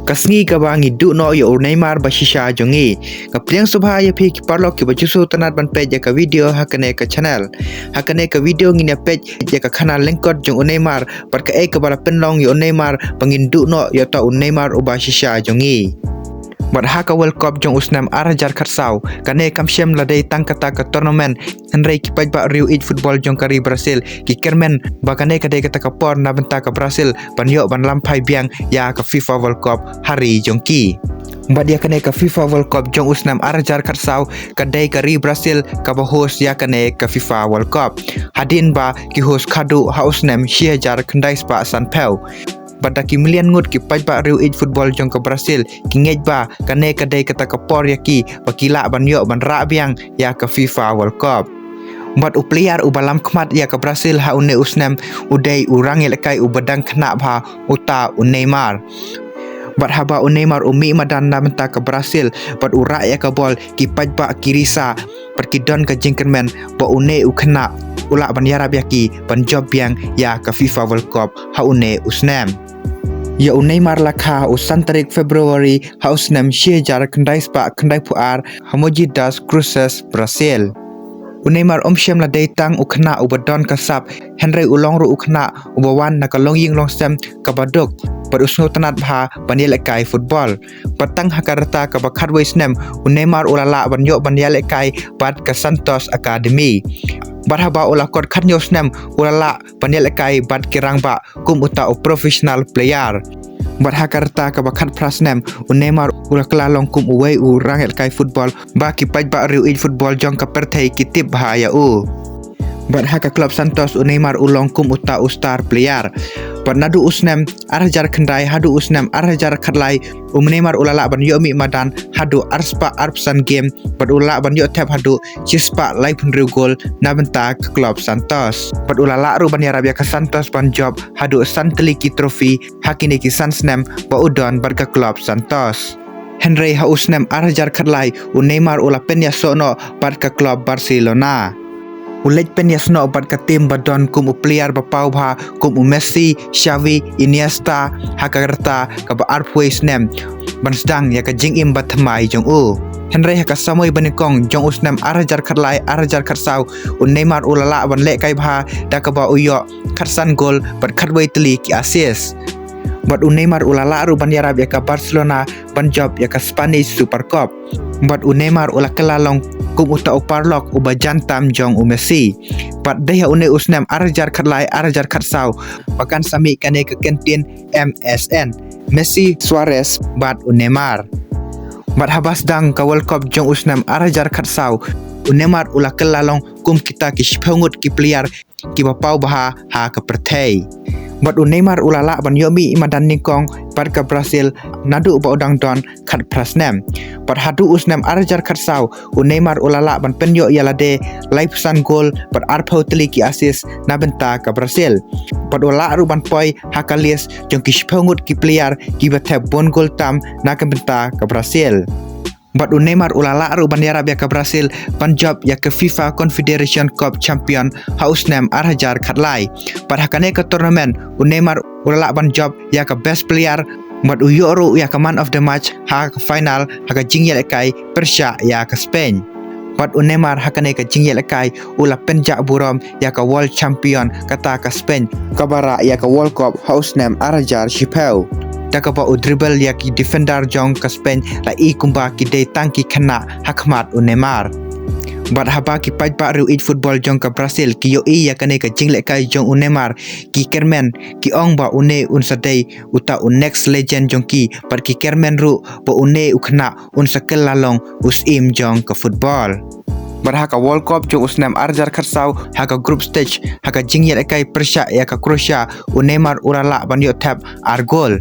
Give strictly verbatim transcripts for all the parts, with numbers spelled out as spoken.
Ka sngi kaba ngi duh noh ïa u Neymar ba shisha jong ngi. Nga pdiang sngewbha ïa phi ki paralok kiba ju sngewtynnat ban peit ïa ka video ha kane ka channel. Ha kane ka video ngin ïa peit ïa ka khana lyngkot jong u Neymar bad kaei kaba la pynlong ïa u Neymar ba ngin duh noh ïa uta u Neymar uba shisha jong ngi. Bad ha ka World Cup jong u snem ar hajar khatsaw, kane kam shym la dei tang kata ka tournament, hynrei ki paidbah riew ïeit football jong ka ri Brazil ki kyrmen ba kane ka dei kata ka por na bynta ka Brazil ban ïoh ban lam phai biang ïa ka FIFA World Cup ha ri jong ki. Bad ïa kane ka FIFA World Cup jong u snem ar hajar khatsaw, ka dei ka ri Brazil kaba host ïa kane ka FIFA World Cup, hadien ba ki host khadduh ha u snem shi hajar khyndai spah sanphew. Bad da ki million ngut ki paidbah riew ïeit football jong ka Brazil ki ngeit ba kane ka dei kata ka por ïa ki ba ki lah ban ïoh ban rah biang ïa ka FIFA World Cup. Bad u player uba lam khmat ïa ka Brazil ha une u snem u dei u rangïalehkai uba dang khynnah bha, uta u Neymar. Bad haba u Neymar u mih madan na bynta ka Brazil bad u rah ïa ka bol, ki paidbah ki risa bad ki don ka jingkyrmen ba une u khynnah u lah ban ïarap ïa ki ban jop biang ïa ka FIFA World Cup ha une u snem. Ïa u Neymar la kha ha u san tarik February ha u snem shi hajar khyndai spah khyndaiphew ar ha Mogi das Cruzes, Brazil. U Neymar um shym la dei tang u khynnah uba don ka sap, hynrei u long ruh u khynnah uba wan na ka longïing longsem kaba duk bad u sngewtynnat bha ban ïalehkai football. Bad tang ha ka rta kaba khatwei snem u Neymar u la lah ban ïoh ban ïalehkai bad ka Santos Academy. Bad haba u la kot khathynñiew snem u la lah ban ïalehkai bad ki rangbah kum uta u professional player. Bad ha ka rta kaba khatphra snem u Neymar u la kylla long kum uwei u rangïalehkai football ba ki paidbah riew ïeit football jong ka pyrthei ki tip bha ïa u. Bad ha ka club Santos u Neymar u long kum uta u star player. Bad naduh u snem ar hajar khyndai haduh u snem ar hajar khatlai, u Neymar u la lah ban ïoh mih madan haduh ar spah arphew san game bad u la lah ban ïoh thep haduh shi spah laiphew hynriew gol na bynta ka club Santos. Bad u la lah ruh ban ïarap ïa ka Santos ban jop haduh san tylli ki trophy ha kine ki san snem ba u don bad ka club Santos. Hynrei ha u snem ar hajar khatlai u Neymar u la pynïasoh noh bad ka club Barcelona. U leit pynïasoh noh bad ka team ba don kum u player ba paw bha kum u Messi, Xavi, Iniesta ha ka rta kaba arphew wei snem ban sdang ïa ka jingim bathymmai jong u. Hynrei ha ka samoi banyngkong jong u snem ar hajar khatlai ar hajar khatsaw u Neymar u la lah ban lehkai bha da kaba u ïoh khatsan gol bad khatwei tylli ki assist. Bad u Neymar u la lah ruh ban ïarap ïa ka Barcelona ban jop ïa ka Spanish Super Cup. Bad u Neymar u la kylla long kum uta u paralok uba jan tam jong u Messi. Bad dei ha une u snem ar hajar khatlai ar hajar khatsaw ba kan sa mih kane ka kyntien M S N, Messi, Suarez bad u Neymar. Bad haba sdang ka World Cup jong u snem ar hajar khatsaw u Neymar u la kylla long kum kita ki shiphew ngut ki player kiba paw bha ha ka pyrthei. Bad u Neymar u la lah ban ïoh mih madan nyngkong bad ka Brazil naduh ba u dang don khatphra snem. Bad haduh u snem ar hajar khatsaw u Neymar u la lah ban pynïoh ïa lade laiphew san gol bad arphew tylli ki assist na bynta ka Brazil. Bad u la lah ruh ban poi ha ka list jong ki shiphew ngut ki player kiba thep bun gol tam na ka bynta ka Brazil. Bad u Neymar u la lah ruh ban ïarap ïa ka Brazil ban jop ïa ka FIFA Confederation Cup champion ha u snem ar hajar khatlai. Bad ha kane ka tournament u Neymar u la lah ban jop ïa ka best player bad u ïoh ruh ïa ka man of the match ha ka final ha ka jingïalehkai pyrshah ïa ka Spain. Bad u Neymar ha kane ka jingïalehkai u la pynjah burom ïa ka world champion kata ka Spain kaba rah ïa ka World Cup ha u snem ar hajar shiphew. Da kaba u dribble ïa ki defender jong ka Spain la i kumba ki dei tang ki khynnah ha khmat u Neymar. Bad haba ki paidbah riew ïeit football jong ka Brazil ki ïohi ïa kane ka jinglehkai jong u Neymar ki kyrmen, ki ong ba une un sa dei uta u next legend jong ki bad ki kyrmen ruh ba une u khynnah un sa kylla long u syiem jong ka football. Bad ha ka World Cup jong u snem ar hajar khatsaw ha ka group stage ha ka jingïalehkai pyrshah ïa ka Croatia u Neymar u la lah ban ïoh thep ar gol.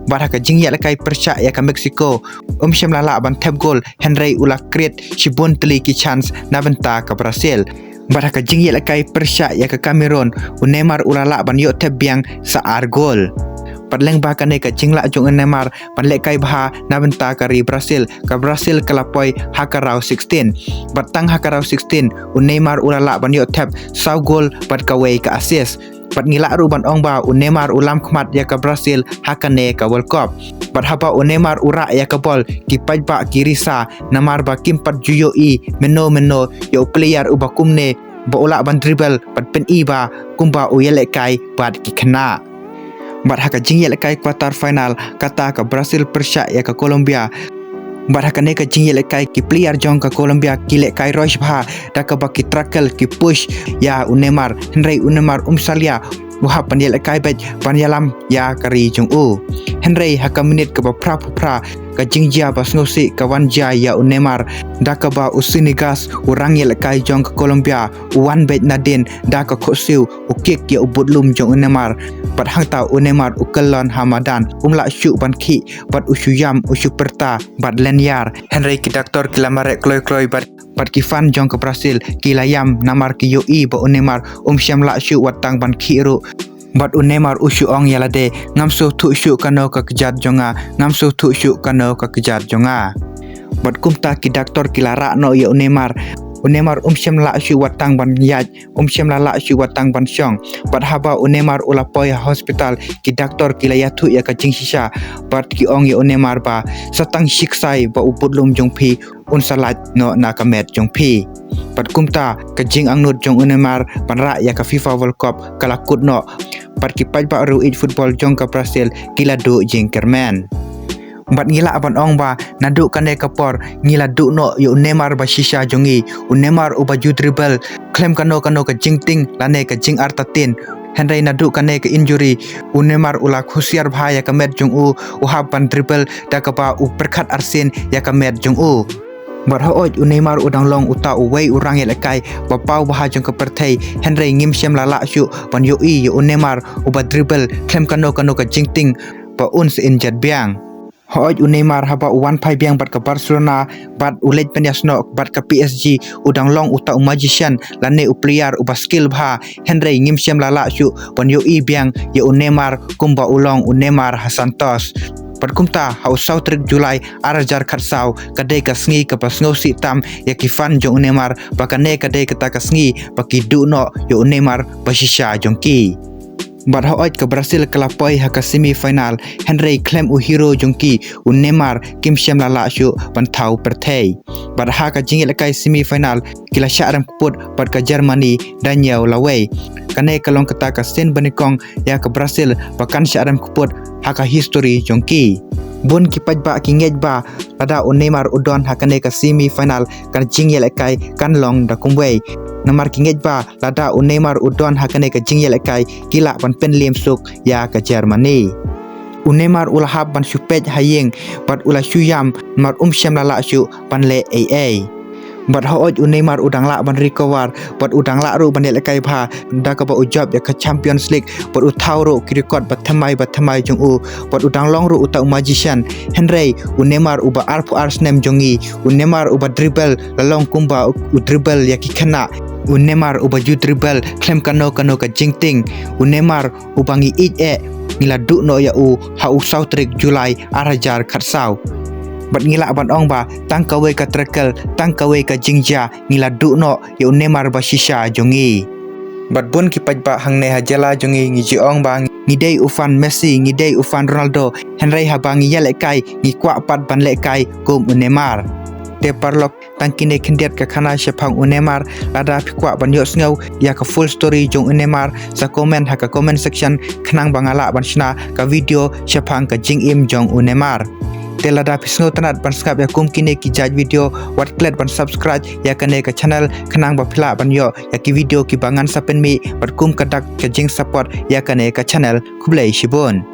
Bad ha ka jingïalehkai pyrshah ïa ka Mexico um shym la lah ban thep gol hynrei u la create shibun tylli ki chance na bynta ka Brazil. Bad ha ka jingïalehkai pyrshah ïa ka Cameroon u Neymar u la lah ban ïoh thep biang sa ar gol. Bad lyngba kane ka jinglah jong u Neymar ban lehkai bha na bynta ka ri Brazil, ka Brazil ka la poi ha ka round sixteen. Bad tang ha ka round sixteen u Neymar u la lah ban ïoh thep saw gol bad kawei ka assist. Bad ngi lah ruh ban ong ba u Neymar u lam khmat ïa ka Brazil ha kane ka World Cup. Bad haba u Neymar u rah ïa ka bol, ki paidbah ki risa namar ba kim pat ju ïohi mynno mynno ïa u player uba kumne ba u lah ban dribble bad pyni ba kumba u ïalehkai bad ki khynnah. Bad ha ka jingïalehkai quarter final kata ka Brazil pyrshah ïa ka Colombia. Bad ha kane ka jingïalehkai ki player jong ka Colombia ki lehkai rush bha da kaba ki tackle ki push ïa u Neymar, hynrei u Neymar um salia, u hap ban ïalehkai beit ban ïalam ïa ka ri jong u. Hynrei ha ka minit kaba phra phew phra ka jingjia ba sngewsih ka wan jia ïa u Neymar da kaba u Senegals u rang ïalehkai jong ka Colombia u wan beit nadien da ka khohsiew u kick ïa u budlum jong u Neymar. Bad hangta u Neymar u kyllon ha madan, um lah shuh ban khih bad u shu ïam u shu pyrta bad lynñiar. Hynrei ki doktor ki la mareh kloi kloi bad, bad ki fan jong ka Brazil ki la ïam namar ki ïohi ba u Neymar um shym lah shuh wat tang ban khih ruh. Bad u Neymar u shu ong ïa lade, ngam sngewthuh shuh kano ka kjat jong nga, ngam sngewthuh shuh kano ka kjat jong nga. Bad kumta ki doktor ki la rah noh ïa u Neymar. U Neymar um shym lah shuh wat tang ban ïaid, um shym la lah shuh wat tang ban shong. Bad haba u Neymar u la poi ha hospital, ki doktor ki la ïathuh ïa ka jingshisha bad ki ong ïa u Neymar ba sa tang shi ksai ba u budlum jong phi un sa lait noh na ka met jong phi. Bad kumta ka jingangnud jong u Neymar ban rah ïa ka FIFA World Cup ka la kut noh. Bad ki paidbah riewieid football jong ka Brazil ki la duh jingkyrmen. Bad ngi lah ban ong ba naduh kane ka por ngi la duh noh ïa u Neymar ba shisha jong ngi, u Neymar uba ju dribble khlem kano kano ka jingtieng lane ka jingartatien. Hynrei naduh kane ka injury u Neymar u la husiar bha ïa ka met jong u, u hap ban dribble da kaba u pyrkhat arsien ïa ka met jong u. Bad hooid u Neymar u dang long uta uwei u rang ïalehkai ba paw bha jong ka pyrthei, hynrei ngim shym la lah shuh ban ïohi ïa u Neymar uba dribble khlem kano kano ka jingtieng ba un sa injured biang. Hooid u Neymar haba u wan phai biang bad ka Barcelona bad u leit pynïasnoh bad ka P S G u dang long uta u magician lane u player uba skill bha, hynrei ngim shym la lah shuh ban ïohi biang ïa u Neymar kumba u long u Neymar ha Santos. Bad kumta ha u saw tarik July ar hajar khatsaw ka dei ka sngi kaba sngewsih tam ïa ki fan jong u Neymar, ba kane ka dei kata ka sngi ba ki duh noh ïa u Neymar ba shisha jong ki. Bad hooid ka Brazil ka la poi ha ka semi final, hynrei khlem u hero jong ki u Neymar kim shym la lah shuh ban thaw pyrthei. Bad ha ka jingïalehkai semi final ki la shah rem kput bad ka Germany da hynñiew la wei. Kane ka long kata ka sien banyngkong ïa ka Brazil ba kan shah rem kput ha ka history jong ki. Bun ki paidbah ki ngeit ba lada u Neymar u don ha kane ka semi final ka jingïalehkai kan long da kumwei. Namar ki ngeit ba lada u Neymar u don ha kane ka jingïalehkai ki lah ban pynliem suk ïa ka Germany. U Neymar u la hap ban shu peit ha ïing bad u la shu ïam namar um shym la lah shuh ban leh ei ei. Bad hooid u Neymar u dang lah ban recover bad u dang lah ruh ban ïalehkai bha da kaba u jop ïa ka Champions League bad u thaw ruh ki record ba thymmai ba thymmai jong u bad u dang long ruh uta u magician. Hynrei u Neymar uba arphew ar snem jong ngi, u Neymar uba dribble la long kumba u dribble ïa ki khynnah, u Neymar uba ju dribble khlem kano kano ka jingtieng, u Neymar uba ngi ïeit eh, ngi la duh noh ïa u ha u saw tarik July ar hajar khatsaw. Bad ngi lah ban ong ba tang kawei ka tackle, tang kawei ka jingjia ngi la duh noh ïa u Neymar ba shisha jong ngi. Bad bun ki paidbah hangne ha jylla jong ngi ngi ju ong ba ngi dei u fan Messi, ngi dei u fan Ronaldo, hynrei haba ngi ïalehkai ngi kwah pat ban lehkai kum u Neymar. Te paralok, tang kine khyndiat ka khana shaphang u Neymar. Lada phi kwah ban ïohsngew ïa ka full story jong u Neymar, sa comment ha ka comment section khnang ba nga lah ban shna ka video shaphang ka jingim jong u Neymar. Te lada phi sngewtynnat ban sngap ïa kum kine ki jait video, wat klet ban subscribe ïa kane ka channel khnang ba phi lah ban ïoh ïa ki video kiba ngan sa pynmih bad kum ka dak ka jingsupport ïa kane ka channel. Khublei shibun.